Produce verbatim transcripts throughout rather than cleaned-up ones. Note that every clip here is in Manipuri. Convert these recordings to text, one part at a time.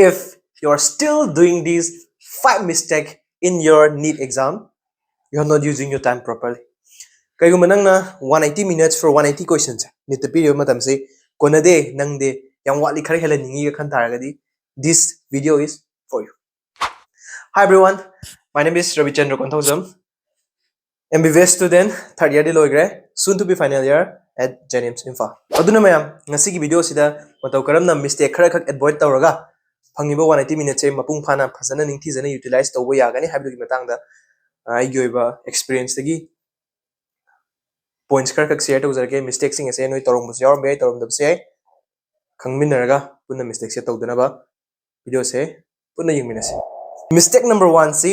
If you are still doing these five mistake in your NEET exam, you are not using your time properly. ꯀꯩꯒꯨꯝꯕ ꯅꯪꯅ one eighty minutes for one eighty questions NEETꯇ ꯄꯤꯔꯤꯕ ꯃꯇꯝꯁꯤ ꯀꯣꯟꯅꯗꯦ, ꯅꯪꯗꯦ, ꯌꯥꯝ ꯋꯥꯠꯂꯤ, ꯈꯔ ꯍꯦꯜꯍꯟꯅꯤꯡꯉꯤꯒ ꯈꯟ ꯇꯥꯔꯒꯗꯤ, this video is for you. Hi everyone, my name is Ravichandra Konthoujam, MBBS student, third year ꯗꯤ ꯂꯣꯏꯈ꯭ꯔꯦ, soon to be final year at JNIMS Imphal. ꯑꯗꯨꯅ ꯃꯌꯥꯝ, ꯉꯁꯤꯒꯤ video ꯁꯤꯗ ꯃꯇꯧ ꯀꯔꯝꯅ mistake ꯈꯔ ꯈꯛ avoid ꯇꯧꯔꯒ ꯐꯪꯉꯤꯕ one eighty minutes ꯁꯦ ꯃꯄꯨꯡ ꯐꯥꯅ ꯐꯖꯅ ꯅꯤꯡꯊꯤꯖꯅ utilize ꯇꯧꯕ ꯌꯥꯒꯅꯤ ꯍꯥꯏꯕꯗꯨꯒꯤ ꯃꯇꯥꯡꯗ, ꯑ, ꯑꯩꯒꯤ ꯑꯣꯏꯕ experience ꯇꯒꯤ points ꯈꯔ ꯈꯛ share ꯇꯧꯖꯔꯛꯀꯦ꯫ Mistake ꯁꯤꯡ ꯑꯁꯦ ꯅꯣꯏ ꯇꯧꯔꯝꯕꯁꯨ ꯌꯥꯎꯔꯝꯕ ꯌꯥꯏ, ꯇꯧꯔꯝꯗꯕꯁꯨ ꯌꯥꯏ, ꯈꯪꯃꯤꯟꯅꯔꯒ ꯄꯨꯟꯅ mistake ꯁꯦ ꯇꯧꯗꯅꯕ video ꯁꯦ ꯄꯨꯟꯅ ꯌꯦꯡꯃꯤꯟꯅꯁꯤ꯫ Mistake number one ꯁꯤ,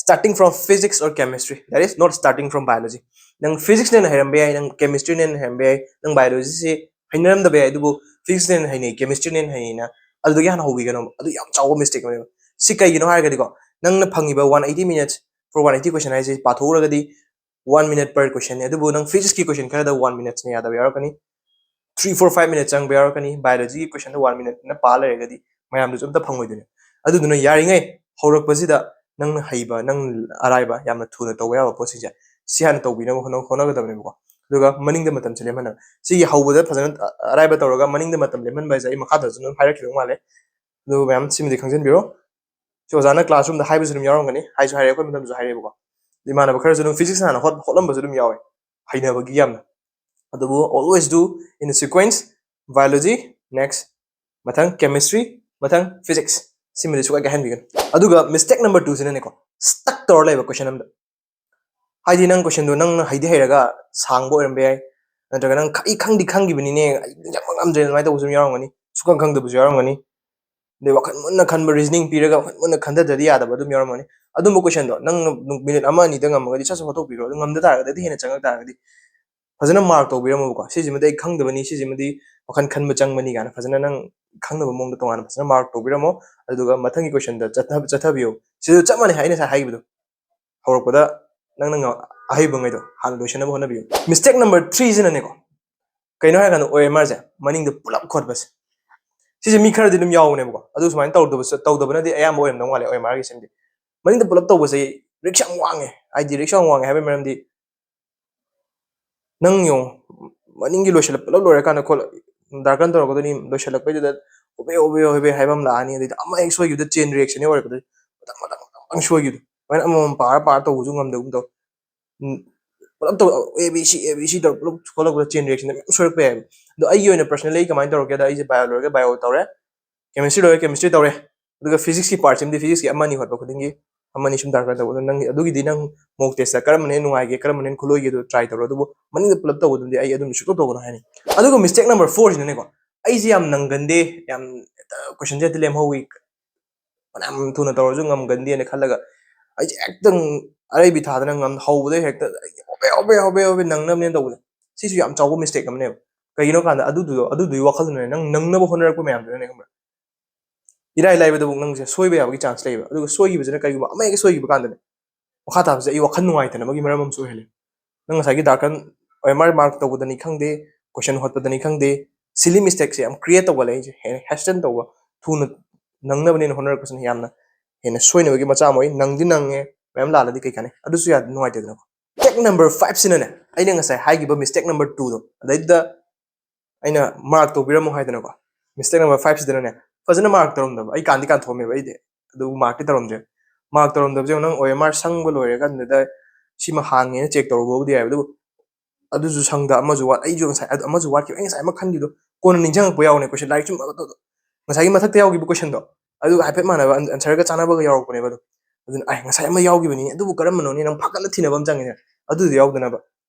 starting from physics or chemistry, that is not starting from biology. ꯅꯪ physics ꯅ ꯍꯦꯟꯅ ꯍꯩꯔꯝꯕ ꯌꯥꯏ, ꯅꯪ chemistry ꯅ ꯍꯦꯟꯅ ꯍꯩꯔꯝꯕ ꯌꯥꯏ, ꯅꯪ biology ꯁꯤ ꯍꯩꯅꯔꯝꯗꯕ ꯌꯥꯏ, ꯑꯗꯨꯕꯨ physics ꯅ ꯍꯦꯟꯅ ꯍꯩꯅꯩ, chemistry ꯅ ꯍꯦꯟꯅ ꯍꯩꯅꯩꯅ ꯑꯗꯨꯗꯒꯤ ꯍꯥꯟꯅ ꯍꯧꯕꯤꯒꯅꯣ꯫ ꯑꯗꯨ ꯌꯥꯝ ꯆꯥꯎꯕ mistake ꯑꯃꯅꯦꯕ꯫ ꯁꯤ ꯀꯩꯒꯤꯅꯣ ꯍꯥꯏꯔꯒꯗꯤꯀꯣ, ꯅꯪꯅ ꯐꯪꯉꯤꯕ one eighty minutes for one eighty question ꯍꯥꯏꯁꯦ ꯄꯥꯊꯣꯛꯎꯔꯒꯗꯤ one minute per question ꯅꯦ꯫ ꯑꯗꯨꯕꯨ ꯅꯪ physics ꯀꯤ question ꯈꯔꯗ one minutes ꯅ ꯌꯥꯗꯕ ꯌꯥꯎꯔꯛꯀꯅꯤ, three, four, five minutes ꯆꯪꯕ ꯌꯥꯎꯔꯛꯀꯅꯤ꯫ Biology ꯒꯤ question ꯗ one minute ꯅ ꯄꯥ ꯂꯩꯔꯒꯗꯤ ꯃꯌꯥꯝꯗꯨꯁꯨ ꯑꯝꯇ ꯐꯪꯉꯣꯏꯗꯣꯏꯅꯦ꯫ ꯑꯗꯨꯗꯨꯅ ꯌꯥꯔꯤꯉꯩ ꯍꯧꯔꯛꯄꯁꯤꯗ ꯅꯪꯅ ꯍꯩꯕ, ꯅꯪ ꯑꯔꯥꯏꯕ, ꯌꯥꯝꯅ ꯊꯨꯅ ꯇꯧꯕ ꯌꯥꯕ ꯄꯣꯠꯁꯤꯡꯁꯦ, ꯁꯤ ꯍꯥꯟꯅ ꯇꯧꯕꯤꯅꯕ ꯍꯣꯠꯅ-, ꯍꯣꯠꯅꯒꯗꯕꯅꯦꯕꯀꯣ꯫ ꯑꯗꯨꯒ ꯃꯅꯤꯡꯗ ꯃꯇꯝꯁꯦ ꯂꯦꯝꯍꯟꯅꯕ꯫ ꯁꯤꯒꯤ ꯍꯧꯕꯗ ꯐꯖꯅ ꯑꯔꯥꯏꯕ ꯇꯧꯔꯒ ꯃꯅꯤꯡꯗ ꯃꯇꯝ ꯂꯦꯝꯍꯟꯕ ꯍꯥꯏꯁꯦ ꯑꯩ ꯃꯈꯥꯗꯁꯨ ꯑꯗꯨꯝ ꯍꯥꯏꯔꯛꯈꯤꯗꯧ ꯃꯥꯜꯂꯦ꯫ ꯑꯗꯨ ꯃꯌꯥꯝ ꯁꯤꯃꯗꯤ ꯈꯪꯖꯤꯟꯕꯤꯔꯣ꯫ ꯁꯤ ꯑꯣꯖꯥꯅ classroom ꯗ ꯍꯥꯏꯕꯁꯨ ꯑꯗꯨꯝ ꯌꯥꯎꯔꯝꯒꯅꯤ, ꯍꯥꯏꯁꯨ ꯍꯥꯏꯔꯛꯑꯦ, ꯑꯩꯈꯣꯏ ꯃꯇꯝꯗꯁꯨ ꯍꯥꯏꯔꯛꯑꯦꯕꯀꯣ꯫ ꯏꯃꯥꯟꯅꯕ ꯈꯔꯁꯨ ꯑꯗꯨꯝ physics ꯍꯥꯟꯅ ꯍꯣꯠ-, ꯍꯣꯠꯂꯝꯕꯁꯨ ꯑꯗꯨꯝ ꯌꯥꯎꯋꯦ, ꯍꯩꯅꯕꯒꯤ ꯌꯥꯝꯅ꯫ ꯑꯗꯨꯕꯨ always do in a sequence, biology, next, ꯃꯊꯪ chemistry, ꯃꯊꯪ physics꯫ ꯁꯤꯃꯗꯤ ꯁꯨꯛꯀꯥꯏ ꯀꯥꯏꯍꯟꯕꯤꯒꯅꯨ꯫ ꯑꯗꯨꯒ mistake number two ꯁꯤꯅꯅꯦꯀꯣ, stuck ꯇꯧꯔ ꯂꯩꯕ question ꯑꯃꯗ꯫ ꯍꯥꯏꯗꯤ ꯅꯪ question ꯗꯣ ꯅꯪꯅ ꯍꯩꯗꯤ ꯍꯩꯔꯒ ꯁꯥꯡꯕ ꯑꯣꯏꯔꯝꯕ ꯌꯥꯏ, ꯅꯠꯇ꯭ꯔꯒ ꯅꯪ ꯈ-, ꯑꯩ ꯈꯪꯗꯤ ꯈꯪꯈꯤꯕꯅꯤꯅꯦ, ꯑꯩ ꯅꯤꯡꯁꯤꯡꯕ ꯉꯝꯗ꯭ꯔꯦ, ꯑꯗꯨꯃꯥꯏꯅ ꯇꯧꯕꯁꯨ ꯑꯗꯨꯝ ꯌꯥꯎꯔꯝꯒꯅꯤ, ꯁꯨꯛꯈꯪ ꯈꯪꯗꯕꯁꯨ ꯌꯥꯎꯔꯝꯒꯅꯤ꯫ ꯑꯗꯩ ꯋꯥꯈꯜ ꯃꯨꯟꯅ ꯈꯟꯕ, reasoning ꯄꯤꯔꯒ ꯋꯥꯈꯜ ꯃꯨꯟꯅ ꯈꯟꯊꯗ꯭ꯔꯗꯤ ꯌꯥꯗꯕ ꯑꯗꯨꯝ ꯌꯥꯎꯔꯝꯒꯅꯤ꯫ ꯑꯗꯨꯝꯕ question ꯗꯣ ꯅꯪ minute ꯑꯃ ꯑꯅꯤꯗ ꯉꯝꯃꯒꯗꯤ ꯁꯠ ꯁꯠ ꯍꯣꯠꯇꯣꯛꯄꯤꯔꯣ꯫ ꯑꯗꯨ ꯉꯝꯗ ꯇꯥꯔꯒꯗꯤ, ꯑꯗꯨ ꯍꯦꯟꯅ ꯆꯪꯉꯛ ꯇꯥꯔꯒꯗꯤ ꯐꯖꯅ mark ꯇꯧꯕꯤꯔꯝꯃꯣꯕꯀꯣ꯫ ꯁꯤꯁꯤꯃꯗꯤ ꯑꯩ ꯈꯪꯗꯕꯅꯤ, ꯁꯤꯁꯤꯃꯗꯤ ꯋꯥꯈꯜ ꯈꯟꯕ ꯆꯪꯕꯅꯤ ꯀꯥꯏꯅ ꯐꯖꯅ ꯅꯪ ꯈꯪꯅꯕ ꯃꯑꯣꯡꯗ ꯇꯣꯉꯥꯟꯅ ꯐꯖꯅ mark ꯇꯧꯕꯤꯔꯝꯃꯣ꯫ ꯑꯗꯨꯒ ꯃꯊꯪꯒꯤ question ꯗ ꯆꯠꯊ-, ꯆꯠꯊꯕꯤꯌꯣ꯫ ꯁꯤꯁꯨ ꯆꯞ ꯃꯥꯟꯅꯩ ꯑꯩ ꯉꯁꯥꯏ ꯍꯥꯏꯈꯤꯕꯗꯣ꯫ ꯍꯧꯔꯛꯄꯗ ꯅꯪꯅ ꯉ-, ꯑꯍꯩꯕꯉꯩꯗꯣ ꯍꯥꯟꯅ ꯂꯣꯏꯁꯤꯟꯅꯕ ꯍꯣꯠꯅꯕꯤꯌꯨ꯫ Mistake number three ꯁꯤꯅꯅꯦꯀꯣ, ꯀꯩꯅꯣ ꯍꯥꯏꯔꯀꯥꯟꯗ O M R ꯁꯦ ꯃꯅꯤꯡꯗ ꯄꯨꯂꯞ ꯈꯣꯠꯄꯁꯦ꯫ ꯁꯤꯁꯦ ꯃꯤ ꯈꯔꯗꯤ ꯑꯗꯨꯝ ꯌꯥꯎꯕꯅꯦꯕꯀꯣ, ꯑꯗꯨ ꯁꯨꯃꯥꯏꯅ ꯇꯧꯗꯕꯁꯨ ꯇꯧꯗꯕꯅꯗꯤ ꯑꯌꯥꯝꯕ ꯑꯣꯏꯔꯝꯗꯧ ꯃꯥꯜꯂꯦ ꯑꯣ ꯑꯦꯝ ꯑꯥꯔꯒꯤꯁꯤꯃꯗꯤ꯫ ꯃꯅꯤꯡꯗ ꯄꯨꯂꯞ ꯇꯧꯕꯁꯦ ꯔꯤꯛꯁ ꯌꯥꯝ ꯋꯥꯡꯉꯦ꯫ ꯍꯥꯏꯗꯤ ꯔꯤꯛꯁ ꯌꯥꯝ ꯋꯥꯡꯉꯦ ꯍꯥꯏꯕꯒꯤ ꯃꯔꯝꯗꯤ ꯅꯪ ꯌꯦꯡꯉꯣ, ꯃꯅꯤꯡꯒꯤ ꯂꯣꯏꯁꯤꯜꯂꯛ ꯄꯨꯂꯞ ꯂꯣꯏꯔꯀꯥꯟꯗ ꯈꯣꯠꯂ ꯗꯥꯔꯀꯟ ꯇꯧꯔꯛꯀꯗꯣꯏꯅꯤ, ꯂꯣꯏꯁꯤꯜꯂꯛꯄꯩꯗꯨꯗ ꯍꯣꯕꯦ ꯍꯣꯕꯦ ꯍꯣꯕꯦ ꯍꯥꯏꯕ ꯑꯃ ꯂꯥꯛꯑꯅꯤ, ꯑꯗꯩꯗꯤ ꯑꯃ ꯍꯦꯛ ꯁꯣꯏꯈꯤꯕꯗ ꯆꯦꯟ ꯔꯤꯌꯦꯛꯁꯟꯅꯦ ꯑꯣꯏꯔꯛꯀꯗꯣꯏꯅꯤ꯫ ꯃꯊꯪ ꯃꯊꯪ ꯃꯊꯪ ꯃꯊꯪ ꯁꯣꯏꯈꯤꯕꯗꯣ, ꯑꯗꯨꯃꯥꯏꯅ ꯑꯃꯃꯝ ꯄꯥꯔ ꯄꯥꯔ ꯇꯧꯕꯁꯨ ꯉꯝꯗꯒꯨꯝ ꯇꯧ꯫ ꯎꯝ, ꯄꯨꯂꯞ ꯇꯧ, A B C A B C ꯇꯧꯔ ꯄꯨꯂꯞ ꯈꯣꯠꯂꯛꯄꯗ ꯆꯦꯟ ꯔꯤꯌꯦꯛꯁꯟꯗ ꯃꯌꯥꯝ ꯁꯣꯏꯔꯛꯄ ꯌꯥꯏꯕ꯫ ꯑꯗꯣ ꯑꯩꯒꯤ ꯑꯣꯏꯅ ꯄꯔꯁꯅꯦꯜꯂꯤ ꯑꯩ ꯀꯃꯥꯏꯅ ꯇꯧꯔꯛꯀꯦꯗ, ꯑꯩꯁꯦ ꯕꯥꯏꯑꯣ ꯂꯣꯏꯔꯒ ꯕꯥꯏꯑꯣ ꯇꯧꯔꯦ, ꯀꯦꯃꯤꯁꯇ꯭ꯔꯤ ꯂꯣꯏꯔꯦ ꯀꯦꯃꯤꯁꯇ꯭ꯔꯤ ꯇꯧꯔꯦ, ꯑꯗꯨꯒ ꯐꯤꯖꯤꯛꯁꯀꯤ ꯄꯥꯔꯠꯁꯤꯃꯗꯤ ꯐꯤꯖꯤꯛꯁꯀꯤ ꯑꯃꯅꯤ ꯍꯣꯠꯄ ꯈꯨꯗꯤꯡꯒꯤ ꯑꯃꯅꯤ ꯁꯨꯝ ꯗꯔꯀꯥꯔ ꯇꯧꯕ꯫ ꯑꯗꯣ ꯅꯪꯒꯤ ꯑꯗꯨꯒꯤꯗꯤ ꯅꯪ ꯃꯣꯛ ꯇꯦꯁꯇ ꯀꯔꯝꯕꯅ ꯍꯦꯟꯅ ꯅꯨꯡꯉꯥꯏꯒꯦ, ꯀꯔꯝꯕꯅ ꯍꯦꯟꯅ ꯈꯨꯠꯂꯣꯏꯒꯦꯗꯣ ꯇ꯭ꯔꯥꯏ ꯇꯧꯔꯣ꯫ ꯑꯗꯨꯕꯨ ꯃꯅꯤꯡꯗ ꯄꯨꯂꯞ ꯇꯧꯕꯗꯨꯗꯤ ꯑꯩ ꯑꯗꯨꯝ ꯁꯨꯛꯇꯧ ꯇꯧꯒꯅꯨ ꯍꯥꯏꯅꯤ꯫ ꯑꯗꯨꯒ ꯃꯤꯁꯇꯦꯛ ꯅꯝꯕꯔ ꯐꯣꯔꯁꯤꯅꯅꯦꯀꯣ, ꯑꯩꯁꯦ ꯌꯥꯝ ꯅꯪꯒꯟꯗꯦ, ꯌꯥꯝ ꯍꯦꯛꯇ ꯀꯣꯏꯁꯟꯁꯦ ꯍꯦꯛꯇ ꯂꯦꯝꯍꯧꯋꯤ, ꯐꯅꯌꯥꯝ ꯊꯨꯅ ꯇꯧꯔꯁꯨ ꯉꯝꯒꯟꯗꯦꯅ ꯈꯜꯂꯒ ꯑꯩꯁꯦ ꯍꯦꯛꯇ ꯑꯔꯩꯕꯤ ꯊꯥꯗꯅ ꯉꯝ ꯍꯧꯕꯗꯩ ꯍꯦꯛꯇ ꯑꯩꯁꯦ ꯍꯣꯕꯦ ꯍꯣꯕꯦ ꯍꯣꯕꯦ ꯍꯣꯕꯦ ꯅꯪꯅꯕꯅꯦꯅ ꯇꯧꯕꯁꯦ꯫ ꯁꯤꯁꯨ ꯌꯥꯝ ꯆꯥꯎꯕ ꯃꯤꯁꯇꯦꯛ ꯑꯃꯅꯦꯕ꯫ ꯀꯩꯒꯤꯅꯣ ꯀꯥꯟꯗ ꯑꯗꯨꯗꯨꯗꯣ ꯑꯗꯨꯗꯨꯒꯤ ꯋꯥꯈꯜꯗꯨꯅꯅꯦ ꯅꯪ ꯅꯪꯅꯕ ꯍꯣꯠꯅꯔꯛꯄ ꯃꯌꯥꯝꯗꯨꯅꯅꯦ, ꯈꯪꯕ꯭ꯔꯥ? ꯏꯔꯥꯏ ꯂꯥꯏꯕꯗꯕꯨ ꯅꯪꯁꯦ ꯁꯣꯏꯕ ꯌꯥꯕꯒꯤ ꯆꯥꯟꯁ ꯂꯩꯌꯦꯕ꯫ ꯑꯗꯨꯒ ꯁꯣꯏꯈꯤꯕꯁꯤꯅ ꯀꯩꯒꯨꯝꯕ ꯑꯃ ꯍꯦꯛ ꯁꯣꯏꯈꯤꯕ ꯀꯥꯟꯗꯅꯦ, ꯃꯈꯥ ꯇꯥꯕꯁꯦ ꯑꯩ ꯋꯥꯈꯜ ꯅꯨꯡꯉꯥꯏꯇꯅꯕꯒꯤ ꯃꯔꯝ ꯑꯃꯁꯨ ꯑꯣꯏꯍꯜꯂꯦ꯫ ꯅꯪ ꯉꯁꯥꯏꯒꯤ ꯗꯥꯔꯀꯟ ꯑꯣ ꯑꯦꯝ ꯑꯥꯔ ꯃꯥꯔꯛ ꯇꯧꯕꯗꯅꯤ ꯈꯪꯗꯦ, ꯀꯣꯏꯁꯟ ꯍꯣꯠꯄꯗꯅꯤ ꯈꯪꯗꯦ, ꯁꯤꯂꯤ ꯃꯤꯁꯇꯦꯛꯁꯦ ꯌꯥꯝ ꯀ꯭ꯔꯤꯌꯦꯠ ꯇꯧꯒꯜꯂꯦ꯫ ꯑꯩꯁꯦ ꯍꯦꯟꯅ ꯍꯦꯁꯇꯟ ꯇꯧꯕ, ꯊꯨꯅ ꯅꯪꯅꯕꯅꯦꯅ ꯍꯣꯠꯅꯔꯛꯄꯁꯤꯅ ꯌꯥꯝꯅ ꯍꯦꯟꯅ ꯁꯣꯏꯅꯕꯒꯤ ꯃꯆꯥꯛ ꯑꯃ ꯑꯣꯏ꯫ ꯅꯪꯗꯤ ꯅꯪꯉꯦ, ꯃꯌꯥꯝ ꯂꯥꯜꯂꯗꯤ ꯀꯩ ꯀꯥꯟꯅꯩ? ꯑꯗꯨꯁꯨ ꯌꯥꯝ ꯅꯨꯡꯉꯥꯏꯇꯦꯗꯅꯀꯣ꯫ ꯃꯤꯁꯇꯦꯛ ꯅꯝꯕꯔ ꯐꯥꯏꯚꯁꯤꯅꯅꯦ, ꯑꯩꯅ ꯉꯁꯥꯏ ꯍꯥꯏꯈꯤꯕ ꯃꯤꯁꯇꯦꯛ ꯅꯝꯕꯔ ꯇꯨꯗꯣ, ꯑꯗꯩꯗꯨꯗ ꯑꯩꯅ ꯃꯥꯔꯛ ꯇꯧꯕꯤꯔꯝꯃꯣ ꯍꯥꯏꯗꯅꯀꯣ, ꯃꯤꯁꯇꯦꯛ ꯅꯝꯕꯔ ꯐꯥꯏꯚꯁꯤꯗꯅꯅꯦ ꯐꯖꯅ ꯃꯥꯔꯛ ꯇꯧꯔꯝꯗꯕ꯫ ꯑꯩ ꯀꯥꯟꯗꯤ ꯀꯥꯟꯊꯣꯛꯑꯝꯃꯦꯕ, ꯑꯩꯗꯤ ꯑꯗꯨꯕꯨ ꯃꯥꯔꯛꯇꯤ ꯇꯧꯔꯝꯗ꯭ꯔꯦ꯫ ꯃꯥꯔꯛ ꯇꯧꯔꯝꯗꯕꯁꯦ ꯅꯪ ꯑꯣ ꯑꯦꯝ ꯑꯥꯔ ꯁꯪꯕ ꯂꯣꯏꯔꯀꯥꯟꯗꯨꯗ ꯁꯤꯃ ꯍꯥꯡꯉꯦꯅ ꯆꯦꯛ ꯇꯧꯔꯨꯕꯕꯨꯗꯤ ꯌꯥꯏꯕ, ꯑꯗꯨꯕꯨ ꯑꯗꯨꯁꯨ ꯁꯪꯗ ꯑꯃꯁꯨ ꯋꯥꯠ, ꯑꯩꯁꯨ ꯉꯁꯥꯏ ꯑꯗꯨ ꯑꯃꯁꯨ ꯋꯥꯠꯈꯤꯕ, ꯑꯩ ꯉꯁꯥꯏ ꯑꯃ ꯈꯟꯈꯤꯗꯣ ꯀꯣꯟꯅ ꯅꯤꯡꯁꯤꯡꯉꯛꯄ ꯌꯥꯎꯅꯦ꯫ ꯀꯣꯏꯁꯟ ꯂꯥꯏꯔꯤꯛ ꯁꯨꯝ ꯉꯁꯥꯏꯒꯤ ꯃꯊꯛꯇ ꯌꯥꯎꯈꯤꯕ ꯀꯣꯏꯁꯟꯗꯣ ꯑꯗꯨꯒ ꯍꯥꯏꯐꯦꯠ ꯃꯥꯟꯅꯕ ꯑꯟꯁꯔꯒ ꯆꯥꯟꯅꯕꯒ ꯌꯥꯎꯔꯛꯄꯅꯦꯕ꯫ ꯑꯗꯣ ꯑꯗꯨꯅ ꯑꯩ ꯉꯁꯥꯏ ꯑꯃ ꯌꯥꯎꯈꯤꯕꯅꯤ, ꯑꯗꯨꯕꯨ ꯀꯔꯝꯕꯅꯣꯅꯦ ꯅꯪ ꯐꯥꯒꯠꯂ ꯊꯤꯅꯕ ꯑꯃ ꯆꯪꯉꯤꯅꯦ꯫ ꯑꯗꯨꯗꯣ ꯌꯥꯎꯗꯅꯕ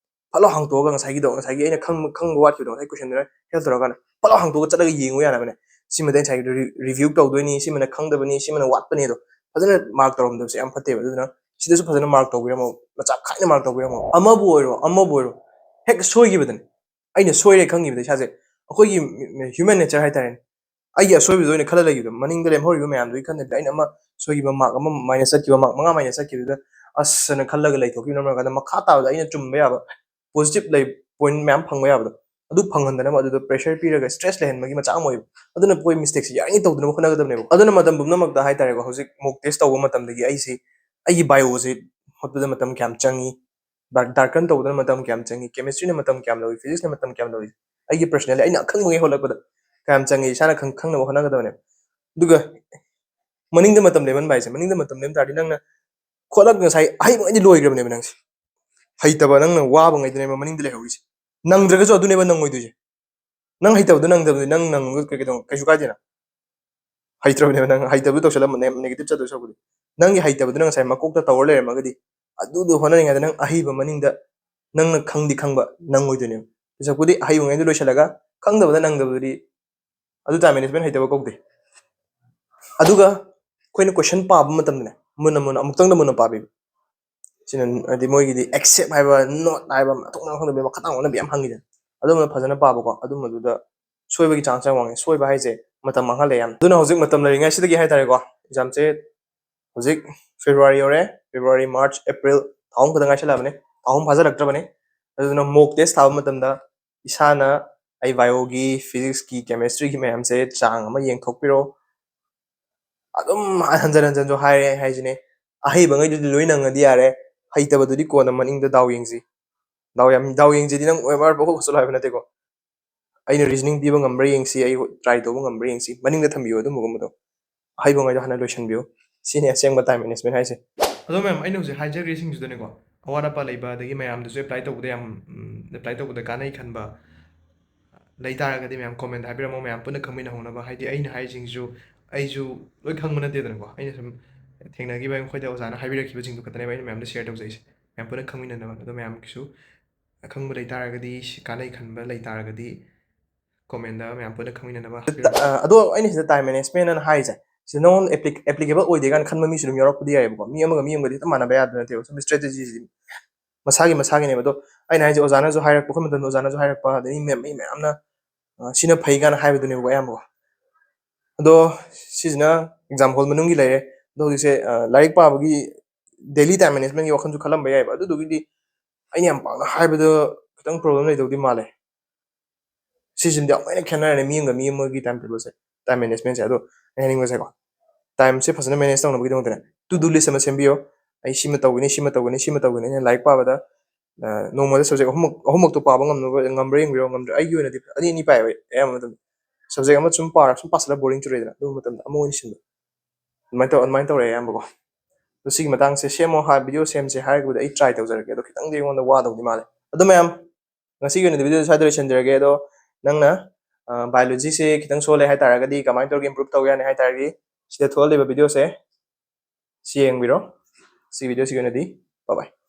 ꯐꯠ ꯂꯥꯎ ꯍꯥꯡꯇꯣꯛꯑꯒ ꯉꯁꯥꯏꯒꯤꯗꯣ, ꯉꯁꯥꯏꯒꯤ ꯑꯩꯅ ꯈꯪꯕ ꯈꯪꯕ ꯋꯥꯠꯈꯤꯕꯗꯣ, ꯉꯁꯥꯏ ꯀꯣꯏꯁꯟꯗꯨꯅ ꯍꯦꯜꯞ ꯇꯧꯔꯀꯥꯟꯗ ꯐꯠ ꯂꯥꯎ ꯍꯥꯡꯇꯣꯛꯑꯒ ꯆꯠꯂꯒ ꯌꯦꯡꯉꯨ ꯌꯥꯅꯕꯅꯦ꯫ ꯁꯤꯃꯗꯤ ꯉꯁꯥꯏꯒꯤ ꯔꯤꯚ꯭ꯌꯨ ꯇꯧꯗꯣꯏꯅꯤ, ꯁꯤꯃꯅ ꯈꯪꯗꯕꯅꯤ, ꯁꯤꯃꯅ ꯋꯥꯠꯄꯅꯤ꯫ ꯑꯗꯣ ꯐꯖꯅ ꯃꯥꯔꯛ ꯇꯧꯔꯝꯗꯕꯁꯦ ꯌꯥꯝ ꯐꯠꯇꯦꯕ꯫ ꯑꯗꯨꯅ ꯁꯤꯗꯁꯨ ꯐꯖꯅ ꯃꯥꯔꯛ ꯇꯧꯕꯤꯔꯝꯃꯣ, ꯃꯆꯥ ꯈꯥꯏꯅ ꯃꯥꯔꯛ ꯇꯧꯕꯤꯔꯝꯃꯣ꯫ ꯑꯃꯕꯨ ꯑꯣꯏꯔꯣ ꯑꯃꯕꯨ ꯑꯣꯏꯔꯣ, ꯍꯦꯛ ꯁꯣꯏꯈꯤꯕꯗꯅꯦ, ꯑꯩꯅ ꯁꯣꯏꯔꯦ ꯈꯪꯈꯤꯕꯗ ꯏꯁꯥꯁꯦ, ꯑꯩꯈꯣꯏꯒꯤ ꯍ꯭ꯌꯨꯃꯦꯟ ꯅꯦꯆꯔ ꯍꯥꯏꯇꯥꯔꯦꯅꯦ, ꯑꯩꯒꯤ ꯑꯁꯣꯏꯕꯗꯣ ꯑꯣꯏꯅ ꯈꯜꯂ ꯂꯩꯈꯤꯕꯗꯣ, ꯃꯅꯤꯡꯗ ꯂꯦꯝꯍꯧꯔꯤꯕ ꯃꯌꯥꯝꯗꯨꯒꯤ ꯈꯟꯗꯕꯤꯗ ꯑꯩꯅ ꯑꯃ ꯁꯣꯏꯈꯤꯕ ꯃꯥꯔꯛ ꯑꯃ ꯃꯥꯏꯅꯁ ꯆꯠꯈꯤꯕ, ꯃꯥꯔꯛ ꯃꯉꯥ ꯃꯥꯏꯅꯁ ꯆꯠꯈꯤꯕꯗꯨꯗ ꯑꯁ ꯑꯅ ꯈꯜꯂꯒ ꯂꯩꯊꯣꯛꯈꯤꯕꯅ ꯃꯔꯝ ꯑꯣꯏꯔꯀꯥꯟꯗ ꯃꯈꯥ ꯇꯥꯕꯗ ꯑꯩꯅ ꯆꯨꯝꯕ ꯌꯥꯕ ꯄꯣꯖꯤꯇꯤꯞ ꯂꯩ ꯄꯣꯏꯟꯠ ꯃꯌꯥꯝ ꯐꯪꯕ ꯌꯥꯕꯗꯣ ꯑꯗꯨ ꯐꯪꯍꯟꯗꯅꯕ, ꯑꯗꯨꯗ pressure ꯄꯤꯔꯒ stress ꯂꯩꯍꯟꯕꯒꯤ ꯃꯆꯥꯛ ꯑꯃ ꯑꯣꯏꯕ꯫ ꯑꯗꯨꯅ ꯑꯩꯈꯣꯏ mistake ꯁꯦ ꯌꯥꯔꯤꯉꯩ ꯇꯧꯗꯅꯕ ꯍꯣꯠꯅꯒꯗꯕꯅꯦꯕ꯫ ꯑꯗꯨꯅ ꯃꯇꯝ ꯄꯨꯝꯅꯃꯛꯇ ꯍꯥꯏꯇꯥꯔꯦꯀꯣ, ꯍꯧꯖꯤꯛ mock test ꯇꯧꯕ ꯃꯇꯝꯗꯒꯤ ꯑꯩꯁꯤ ꯑꯩꯒꯤ bio ꯁꯦ ꯍꯣꯠꯄꯗ ꯃꯇꯝ ꯀꯌꯥꯝ ꯆꯪꯉꯤ, ꯗꯥꯔ-, ꯗꯥꯔꯀꯟ ꯇꯧꯕꯗꯅ ꯃꯇꯝ ꯀꯌꯥꯝ ꯆꯪꯉꯤ, chemistry ꯅ ꯃꯇꯝ ꯀꯌꯥꯝ ꯂꯧꯏ, physics ꯅ ꯃꯇꯝ ꯀꯌꯥꯝ ꯂꯧꯏ, ꯑꯩꯒꯤ personally ꯑꯩꯅ ꯑꯈꯪꯕꯉꯩ ꯍꯣꯠꯂꯛꯄꯗ ꯀꯌꯥꯝ ꯆꯪꯉꯤ, ꯏꯁꯥꯅ ꯈꯪ-, ꯈꯪꯅꯕ ꯍꯣꯠꯅꯒꯗꯕꯅꯦꯕ꯫ ꯑꯗꯨꯒ ꯃꯅꯤꯡꯗ ꯃꯇꯝ ꯂꯦꯝꯍꯟꯕ ꯍꯥꯏꯁꯦ, ꯃꯅꯤꯡꯗ ꯃꯇꯝ ꯂꯦꯝ ꯇꯥꯔꯗꯤ ꯅꯪꯅ ꯈꯣꯠꯂꯛ-, ꯉꯁꯥꯏ ꯑꯍꯩꯕꯉꯩꯗꯤ ꯂꯣꯏꯈ꯭ꯔꯕꯅꯦꯕ ꯅꯪꯁꯦ꯫ ꯍꯩꯇꯕ, ꯅꯪꯅ ꯋꯥꯕꯉꯩꯗꯨꯅꯦꯕ ꯃꯅꯤꯡꯗ ꯂꯩꯍꯧꯔꯤꯁꯦ꯫ ꯅꯪꯗ꯭ꯔꯒꯁꯨ ꯑꯗꯨꯅꯦꯕ ꯅꯪꯉꯣꯏꯗꯣꯏꯁꯦ꯫ ꯅꯪ ꯍꯩꯇꯕꯗꯣ ꯅꯪꯗꯕꯗꯨꯗꯤ ꯅꯪ ꯅꯪꯉꯒ ꯀꯩ-, ꯀꯩꯗꯧ-, ꯀꯩꯁꯨ ꯀꯥꯏꯗꯦꯅ꯫ ꯍꯩꯇ꯭ꯔꯕꯅꯦꯕ ꯅꯪ, ꯍꯩꯇꯕꯗꯨ ꯇꯧꯁꯜꯂꯝꯕ ꯅꯦ-, negative ꯆꯠꯇꯣꯏ ꯁꯔꯨꯛꯄꯨꯗꯤ꯫ ꯅꯪꯒꯤ ꯍꯩꯇꯕꯗꯨꯅ ꯉꯁꯥꯏ ꯃꯀꯣꯛꯇ ꯇꯧꯔ ꯂꯩꯔꯝꯃꯒꯗꯤ, ꯑꯗꯨꯗꯣ ꯍꯣꯠꯅꯔꯤꯉꯩꯗ ꯅꯪ ꯑꯍꯩꯕ ꯃꯅꯤꯡꯗ ꯅꯪꯅ ꯈꯪꯗꯤ ꯈꯪꯕ ꯅꯪꯉꯣꯏꯗꯣꯏꯅꯦꯕ꯫ ꯍꯧꯖꯤꯛꯄꯨꯗꯤ ꯑꯍꯩꯕꯉꯩꯗꯣ ꯂꯣꯏꯁꯤꯜꯂꯒ ꯈꯪꯗꯕꯗ ꯅꯪꯗꯕꯗꯨꯗꯤ ꯑꯗꯨ time management ꯍꯩꯇꯕ ꯀꯧꯗꯦ꯫ ꯑꯗꯨꯒ ꯑꯩꯈꯣꯏꯅ question ꯄꯥꯕ ꯃꯇꯝꯗꯅꯦ, ꯃꯨꯟꯅ ꯃꯨꯟꯅ ꯑꯃꯨꯛꯇꯪꯗ ꯃꯨꯟꯅ ꯄꯥꯕꯤꯕ꯫ ꯁꯤꯅ ꯍꯥꯏꯗꯤ ꯃꯣꯏꯒꯤꯗꯤ except ꯍꯥꯏꯕ, not ꯍꯥꯏꯕ, ꯃꯊꯣꯡ ꯃꯔꯝ ꯈꯪꯗꯕ ꯃꯈꯥ ꯇꯥꯡ ꯑꯣꯟꯅꯕꯤ ꯌꯥꯝ ꯍꯪꯉꯤꯗꯅ, ꯑꯗꯨꯝꯕ ꯐꯖꯅ ꯄꯥꯕꯀꯣ꯫ ꯑꯗꯨꯝꯕꯗꯨꯗ ꯁꯣꯏꯕꯒꯤ chance ꯌꯥꯝ ꯋꯥꯡꯉꯦ꯫ ꯁꯣꯏꯕ ꯍꯥꯏꯁꯦ ꯃꯇꯝ ꯃꯥꯡꯍꯜꯂꯦ ꯌꯥꯝ꯫ ꯑꯗꯨꯅ ꯍꯧꯖꯤꯛ ꯃꯇꯝ ꯂꯩꯔꯤꯉꯩꯁꯤꯗꯒꯤ ꯍꯥꯏꯇꯥꯔꯦꯀꯣ, exam ꯁꯦ ꯍꯧꯖꯤꯛ February ꯌꯧꯔꯦ, February, March, April, ꯊꯥ ꯑꯍꯨꯝ ꯈꯛꯇ ꯉꯥꯏꯁꯜꯂꯛꯑꯕꯅꯦ, ꯊꯥ ꯑꯍꯨꯝ ꯐꯥꯖꯤꯜꯂꯛꯇ꯭ꯔꯕꯅꯦ꯫ ꯑꯗꯨꯗꯨꯅ mock test ꯊꯥꯕ ꯃꯇꯝꯗ ꯏꯁꯥꯅ ꯑꯩ bio ꯒꯤ, physics ꯀꯤ, chemistry ꯒꯤ ꯃꯌꯥꯝꯁꯦ ꯆꯥꯡ ꯑꯃ ꯌꯦꯡꯊꯣꯛꯄꯤꯔꯣ꯫ ꯑꯗꯨꯝ ꯍꯟꯖꯟ ꯍꯟꯖꯟꯁꯨ ꯍꯥꯏꯔꯦ ꯍꯥꯏꯁꯤꯅꯦ, ꯑꯍꯩꯕꯉꯩꯗꯨꯗꯤ ꯂꯣꯏ ꯅꯪꯉꯗꯤ ꯌꯥꯔꯦ, ꯍꯩꯇꯕꯗꯨꯗꯤ ꯀꯣꯟꯅ ꯃꯅꯤꯡꯗ ꯗꯥꯎ ꯌꯦꯡꯁꯤ꯫ ꯗꯥꯎ ꯌꯥꯝ, ꯗꯥꯎ ꯌꯦꯡꯁꯤꯗꯤ ꯅꯪ ꯑꯣ ꯑꯦꯝ ꯑꯥꯔ ꯄꯪꯈꯣꯠ ꯈꯣꯠꯆꯜꯂꯣ ꯍꯥꯏꯕ ꯅꯠꯇꯦꯀꯣ꯫ ꯑꯩꯅ reasoning ꯄꯤꯕ ꯉꯝꯕ꯭ꯔꯥ ꯌꯦꯡꯁꯤ, ꯑꯩ try ꯇꯧꯕ ꯉꯝꯕ꯭ꯔꯥ ꯌꯦꯡꯁꯤ, ꯃꯅꯤꯡꯗ ꯊꯝꯕꯤꯌꯨ ꯑꯗꯨꯝꯕꯒꯨꯝꯕꯗꯣ꯫ ꯑꯍꯩꯕꯉꯩꯗꯣ ꯍꯥꯟꯅ ꯂꯣꯏꯁꯤꯟꯕꯤꯌꯨ꯫ ꯁꯤꯅꯤ ꯑꯁꯦꯡꯕ time management ꯍꯥꯏꯁꯦ꯫ ꯑꯗꯣ ꯃꯌꯥꯝ, ꯑꯩꯅ ꯍꯧꯖꯤꯛ ꯍꯥꯏꯖꯈ꯭ꯔꯤꯁꯤꯡꯁꯤꯗꯅꯦꯀꯣ, ꯑꯋꯥꯠ ꯑꯄꯥ ꯂꯩꯕ, ꯑꯗꯒꯤ ꯃꯌꯥꯝꯗꯁꯨ apply ꯇꯧꯕꯗ ꯌꯥꯝ, ꯎꯝ, apply ꯇꯧꯕꯗ ꯀꯥꯟꯅꯩ ꯈꯟꯕ ꯂꯩ ꯇꯥꯔꯒꯗꯤ ꯃꯌꯥꯝ comment ꯍꯥꯏꯕꯤꯔꯝꯃꯣ, ꯃꯌꯥꯝ ꯄꯨꯟꯅ ꯈꯪꯃꯤꯟꯅꯍꯧꯅꯕ꯫ ꯍꯥꯏꯗꯤ ꯑꯩꯅ ꯍꯥꯏꯔꯤꯁꯤꯡꯁꯤꯁꯨ ꯑꯩꯁꯨ ꯂꯣꯏ ꯈꯪꯕ ꯅꯠꯇꯦꯗꯅꯀꯣ, ꯑꯩꯅ ꯁꯨꯝ ꯊꯦꯡꯅꯈꯤꯕ, ꯑꯩꯈꯣꯏꯗ ꯑꯣꯖꯥꯅ ꯍꯥꯏꯕꯤꯔꯛꯈꯤꯕꯁꯤꯡꯗꯨ ꯈꯛꯇꯅꯦꯕ ꯑꯩꯅ ꯃꯌꯥꯝꯗ share ꯇꯧꯖꯩꯁꯦ꯫ ꯃꯌꯥꯝ ꯄꯨꯟꯅ ꯈꯪꯃꯤꯟꯅꯅꯕ꯫ ꯑꯗꯣ ꯃꯌꯥꯝꯒꯤꯁꯨ ꯑꯈꯪꯕ ꯂꯩ ꯇꯥꯔꯒꯗꯤ, ꯁꯤ ꯀꯥꯟꯅꯩ ꯈꯟꯕ ꯂꯩ ꯇꯥꯔꯒꯗꯤ comment ꯃꯌꯥꯝ ꯄꯨꯟꯅ ꯈꯪꯃꯤꯟꯅꯅꯕ ꯍꯥꯏꯕꯤꯔꯝꯃꯣ꯫ ꯑ, ꯑꯗꯣ ꯑꯩꯅ ꯁꯤꯗ time management ꯑꯅ ꯍꯥꯏꯔꯤꯁꯦ, ꯁꯤ ꯅꯉꯣꯟꯗ appli-, applicable ꯑꯣꯏꯗꯦ ꯀꯥꯏꯅ ꯈꯟꯕ ꯃꯤꯁꯨ ꯑꯗꯨꯝ ꯌꯥꯎꯔꯛꯄꯗꯤ ꯌꯥꯏꯌꯦꯕꯀꯣ꯫ ꯃꯤ ꯑꯃꯒ ꯃꯤ ꯑꯃꯒꯗꯤ ꯍꯦꯛꯇ ꯃꯥꯟꯅꯕ ꯌꯥꯗꯕ ꯅꯠꯇꯦꯕ꯫ ꯁꯨꯝ strategy ꯁꯤꯗꯤ ꯃꯁꯥꯒꯤ ꯃꯁꯥꯒꯤꯅꯦꯕ꯫ ꯑꯗꯣ ꯑꯩꯅ ꯍꯥꯏꯁꯦ, ꯑꯣꯖꯥꯅꯁꯨ ꯍꯥꯏꯔꯛꯄ, ꯑꯩꯈꯣꯏ ꯃꯇꯝꯗ ꯑꯣꯖꯥꯅꯁꯨ ꯍꯥꯏꯔꯛꯄ, ꯑꯗꯩ ꯃꯤ ꯃꯌꯥꯝ, ꯃꯤ ꯃꯌꯥꯝꯅ, ꯑ, ꯁꯤꯅ ꯐꯩ ꯀꯥꯏꯅ ꯍꯥꯏꯕꯗꯨꯅꯦꯕꯀꯣ ꯑꯌꯥꯝꯕꯀꯣ꯫ ꯑꯗꯣ ꯁꯤꯁꯤꯅ exam hall ꯃꯅꯨꯡꯒꯤ ꯂꯩꯔꯦ꯫ ꯑꯗꯣ ꯍꯧꯖꯤꯛꯁꯦ, ꯑ, ꯂꯥꯏꯔꯤꯛ ꯄꯥꯕꯒꯤ daily time management ꯀꯤ ꯋꯥꯈꯜꯁꯨ ꯈꯜꯂꯝꯕ ꯌꯥꯏꯌꯦꯕ꯫ ꯑꯗꯨꯗꯨꯒꯤꯗꯤ ꯑꯩꯅ ꯌꯥꯝ ꯄꯥꯛꯅ ꯍꯥꯏꯕꯗ ꯈꯤꯇꯪ problem ꯂꯩꯗꯧꯗꯤ ꯃꯥꯜꯂꯦ꯫ ꯁꯤꯁꯤꯃꯗꯤ ꯌꯥꯝ ꯂꯣꯏꯅ ꯈꯦꯠꯅꯔꯅꯤ ꯃꯤ ꯑꯃꯒ ꯃꯤ ꯑꯃꯒꯤ time table ꯁꯦ, time management ꯁꯦ꯫ ꯑꯗꯣ ꯑꯩ ꯍꯥꯏꯅꯤꯡꯕꯁꯦꯀꯣ, time ꯁꯦ ꯐꯖꯅ manage ꯇꯧꯅꯕꯒꯤꯗꯃꯛꯇꯅꯦ, to do list ꯑꯃ ꯁꯦꯝꯕꯤꯌꯣ꯫ ꯑꯩ ꯁꯤꯃ ꯇꯧꯒꯅꯤ, ꯁꯤꯃ ꯇꯧꯒꯅꯤ, ꯁꯤꯃ ꯇꯧꯒꯅꯤ꯫ ꯑꯩꯅ ꯂꯥꯏꯔꯤꯛ ꯄꯥꯕꯗ, ꯑ, ꯅꯣꯡꯃꯗ subject ꯑꯍꯨꯝꯃꯛ, ꯑꯍꯨꯝꯃꯛꯇꯣ ꯄꯥꯕ ꯉꯝꯅꯕ, ꯉꯝꯕ꯭ꯔꯥ ꯌꯦꯡꯕꯤꯔꯣ꯫ ꯉꯝꯗ꯭ꯔꯦ, ꯑꯩꯒꯤ ꯑꯣꯏꯅꯗꯤ ꯑꯅꯤ ꯑꯅꯤ ꯄꯥꯏꯌꯦꯕ ꯑꯌꯥꯝꯕ ꯃꯇꯝꯗ꯫ Subject ꯑꯃ ꯁꯨꯝ ꯄꯥꯔ, ꯁꯨꯝ ꯄꯥꯁꯤꯜꯂ boring ꯆꯨꯔꯦꯗꯅ, ꯑꯗꯨ ꯃꯇꯝꯗ ꯑꯃ ꯑꯣꯏꯅ ꯁꯤꯟꯕ꯫ ꯑꯗꯨꯃꯥꯏꯅ ꯇꯧ-, ꯑꯗꯨꯃꯥꯏꯅ ꯇꯧꯔꯦ ꯑꯌꯥꯝꯕꯀꯣ꯫ ꯑꯗꯣ ꯁꯤꯒꯤ ꯃꯇꯥꯡꯁꯦ ꯁꯦꯝꯃꯣ ꯍꯥꯏ, video ꯁꯦꯝꯁꯦ ꯍꯥꯏꯔꯒꯕꯨꯗꯤ ꯑꯩ try ꯇꯧꯖꯔꯛꯀꯦ꯫ ꯑꯗꯣ ꯈꯤꯇꯪꯗꯤ ꯑꯩꯉꯣꯟꯗ ꯋꯥꯗꯧꯗꯤ ꯃꯥꯜꯂꯦ꯫ ꯑꯗꯣ ꯃꯌꯥꯝ, ꯉꯁꯤꯒꯤ ꯑꯣꯏꯅꯗꯤ video ꯁ꯭ꯋꯥꯏꯗ ꯂꯣꯏꯁꯤꯟꯖꯔꯒꯦ꯫ ꯑꯗꯣ ꯅꯪꯅ, ꯑ, biology ꯁꯦ ꯈꯤꯇꯪ ꯁꯣꯜꯂꯦ ꯍꯥꯏꯇꯥꯔꯒꯗꯤ ꯀꯃꯥꯏꯅ ꯇꯧꯔꯒ improve ꯇꯧ ꯌꯥꯅꯤ ꯍꯥꯏꯇꯥꯔꯗꯤ ꯁꯤꯗ ꯊꯣꯛꯍꯜꯂꯤꯕ video ꯁꯦ ꯁꯤ ꯌꯦꯡꯕꯤꯔꯣ꯫ ꯁꯤ video ꯁꯤꯒꯤ ꯑꯣꯏꯅꯗꯤ bye bye꯫